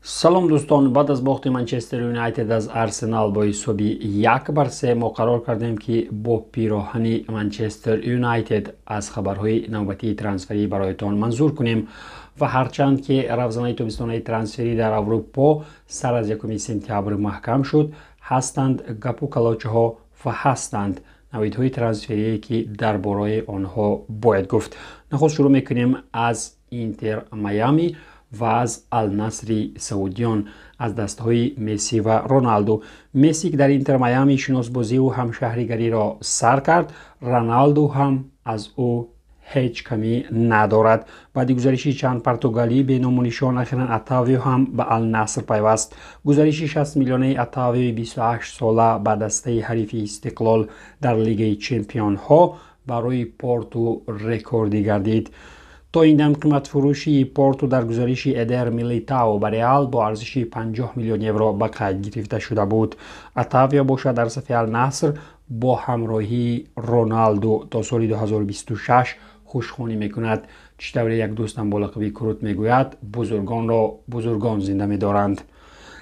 Салом, дӯстон. Баъд аз бохти Манчестер Юнайтед аз Арсенал бо ҳисоби 1-3, мо қарор кардем, ки бо пироҳани Манчестер Юнайтед аз хабарҳои навбатии трансферӣ бароятон манзур кунем. Ва ҳарчанд ки равзанаи тобистонаи трансферӣ дар Аврупо сар аз 1 сентябр маҳкам шуд, ҳастанд гапу калочаҳо ва ҳастанд навидҳои трансферие, ки дар бораи онҳо бояд гуфт. Нахуст шурӯъ мекунем аз Интер Майами ва аз Алнасри саудиён, аз дастҳои Месси ва Роналду. Месси, ки дар Интер Майами шиносбозиву ҳамшаҳригариро сар кард, Роналду ҳам аз ӯ ҳеҷ камӣ надорад. Баъди гузариши чанд португалӣ беному нишон, ахиран Отавио ҳам ба Алнаср пайваст. Гузариши 60 миллионаи Отавиои 28 сола ба дастаи ҳарифи Истиқлол дар Лигаи чемпионҳо барои Порту рекордӣ гардид. То ин дам қиматфурӯшии Порту дар гузариши Эдер Милитао ба Реал бо арзиши 50 миллион евро ба қайд гирифта шуда буд. Отавио бошад, дар сафи Алнаср бо ҳамроҳии Роналду то соли 2026 хушхонӣ мекунад. Чӣ тавре як дӯстам бо лақаби Крут мегӯяд, бузургонро бузургон зинда медоранд.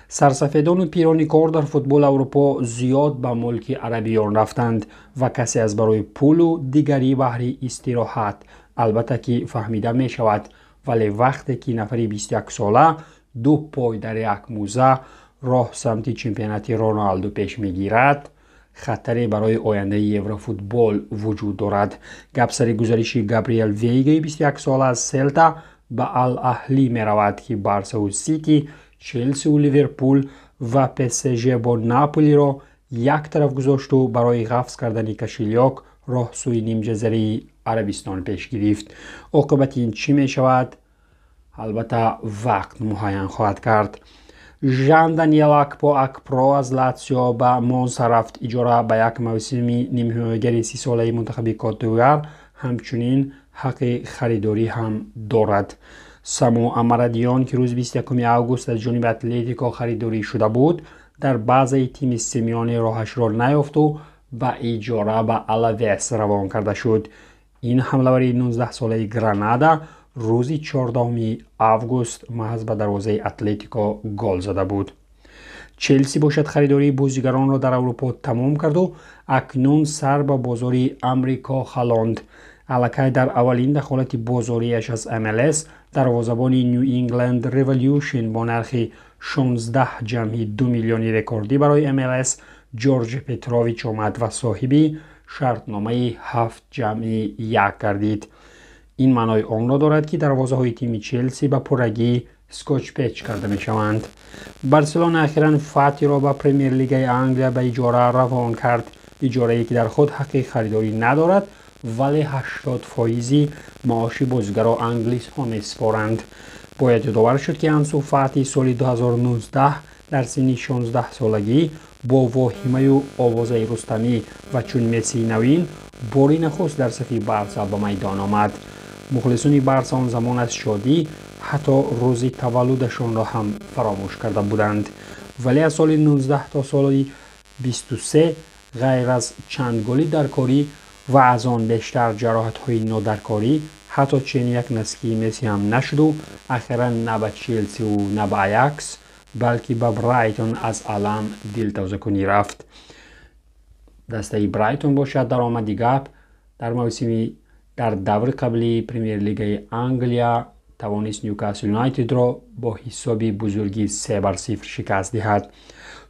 Сарсафедону пирони кор дар футболи Аврупо зиёд ба мулки арабиён рафтанд ва касе аз барои пулу, дигарӣ баҳри истироҳат, албатта ки фаҳмида мешавад. Вале вақте ки нафари 21сола ду пой дар як мӯза роҳ самти чемпионати Роналду пеш мегирад, хатаре барои ояндаи еврофутбол вуҷуд дорад. Гап сари гузариши Габриэл Вейгаи 21сола аз Селта ба Ал Аҳлӣ меравад, ки Барсаву Сити, Челсиву Ливерпул ва ПСЖ бо Наполиро як тараф гузошту барои ғафз кардани кошелёк роҳ сӯи нимҷазираи Арабистон пеш гирифт. Оқибати ин чӣ мешавад, албатта, вақт муайян хоҳад кард. Жан Даниел Акпо Акпро аз Латсио ба Монса рафт. Иҷора ба як мавсими нимҳимоягари 30-солаи мунтахаби Котдивуар ҳамчунин ҳаққи харидорӣ ҳам дорад. Саму Омуродион, ки рӯзи 21 август аз ҷониби Атлетико харидорӣ шуда буд, дар базаи тими Симеоне роҳашро наёфту ба иҷора ба Алавес равон карда шуд. Ин ҳамлавари 19-солаи Гранада рӯзи 14 август маҳз ба дарвозаи Атлетико гол зада буд. Челси бошад, харидории бозигаронро дар Аврупо тамом карду акнун сар ба бозори Амрико халонд. Аллакай дар аввалин дахолати бозориаш аз МЛС дарвозабони Ню Ингланд Революшн бо нархи 16,2 миллиони рекордӣ барои МЛС Ҷорҷ Петрович омад ва соҳиби шартномаи 7+1 гардид. Ин маънои онро дорад, ки дарвозаҳои тими Челси ба пуррагӣ скотчпеч карда мешаванд. Барселона ахиран Фатиро ба Премер-лигаи Англия ба иҷора равон кард, иҷорае ки дар худ ҳаққи харидорӣ надорад, вале 80 фоизи маоши бозигарро англисҳо месупоранд. Бояд ёдовар шуд, ки Ансу Фати соли 2019 дар синни 16-солагӣ бо воҳимаю овозаи рустамӣ ва чун Мессии навин бори нахуст дар сафи Барса ба майдон омад. Мухлисони Барса он замон аз шодӣ ҳатто рӯзи таваллудашонро ҳам фаромӯш карда буданд. Вале аз соли 19 то соли 23 ғайр аз чанд голи даркорӣ ва аз он бештар ҷароҳатҳои нодаркорӣ, ҳатто чени як наскии Месси ҳам нашуду ахиран на ба Челсиву на ба Аякс, балки ба Брайтон аз алам дилтозакунӣ рафт. Дастаи Брайтон бошад, дар омади гап, дар мавсими дар даври қаблии Премер-лигаи Англия тавонист Нюкасл Юнайтедро бо ҳисоби бузурги 3-0 шикаст диҳад.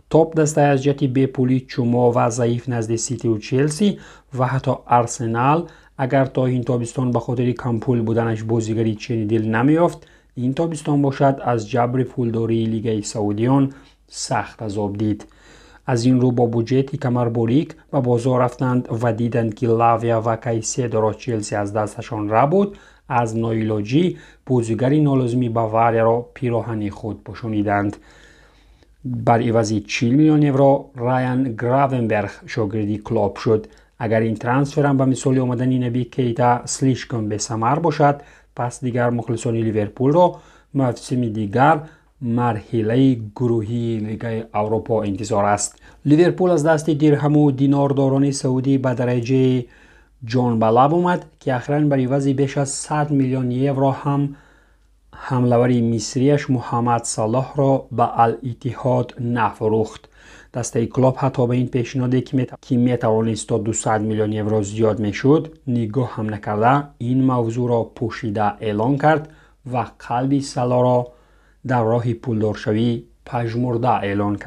Топ дастаи аз ҷиҳати бепулӣ чумо ва заиф назди Ситиву Челси ва ҳатто Арсенал, агар то ин тобистон ба хотири кампул буданаш бозигари чени дил намеёфт, ин тобистон бошад, аз ҷабри пулдории Лигаи саудиён сахт азоб дид. Аз ин рӯ бо буҷети камарборик ба бозор рафтанд ва диданд, ки Лавия ва Кайседоро Челси аз дасташон рабуд. Аз ноилоҷӣ бозигари нолозими Баварияро пироҳани худ пӯшониданд. Бар ивази 40 миллион евро Райан Гравенберг шогирди Клоп шуд. Агар ин трансферам ба мисоли омадани Наби Кейта слишком бесамар бошад, пас дигар мухлисони Ливерпулро мавсими дигар марҳилаи гурӯҳии Лигаи Аврупо интизор аст. Ливерпул аз дасти дирҳаму динордорони саудӣ ба дараҷаи ҷонбалаб омад, ки ахиран бар ивази беш аз 100 миллион евро ҳам ҳамлавари мисрияш Муҳаммад Салоҳро ба Ал-Иттиҳод нафурӯхт. Дастаи Клоп ҳатто ба ин пешниҳоде, ки метавонист то 200 миллион евро зиёд мешуд, нигоҳ ҳам накарда, ин мавзӯъро пӯшида эълон кард ва қалби Салоҳро дар роҳи пулдоршавӣ пажмурда эълон кард.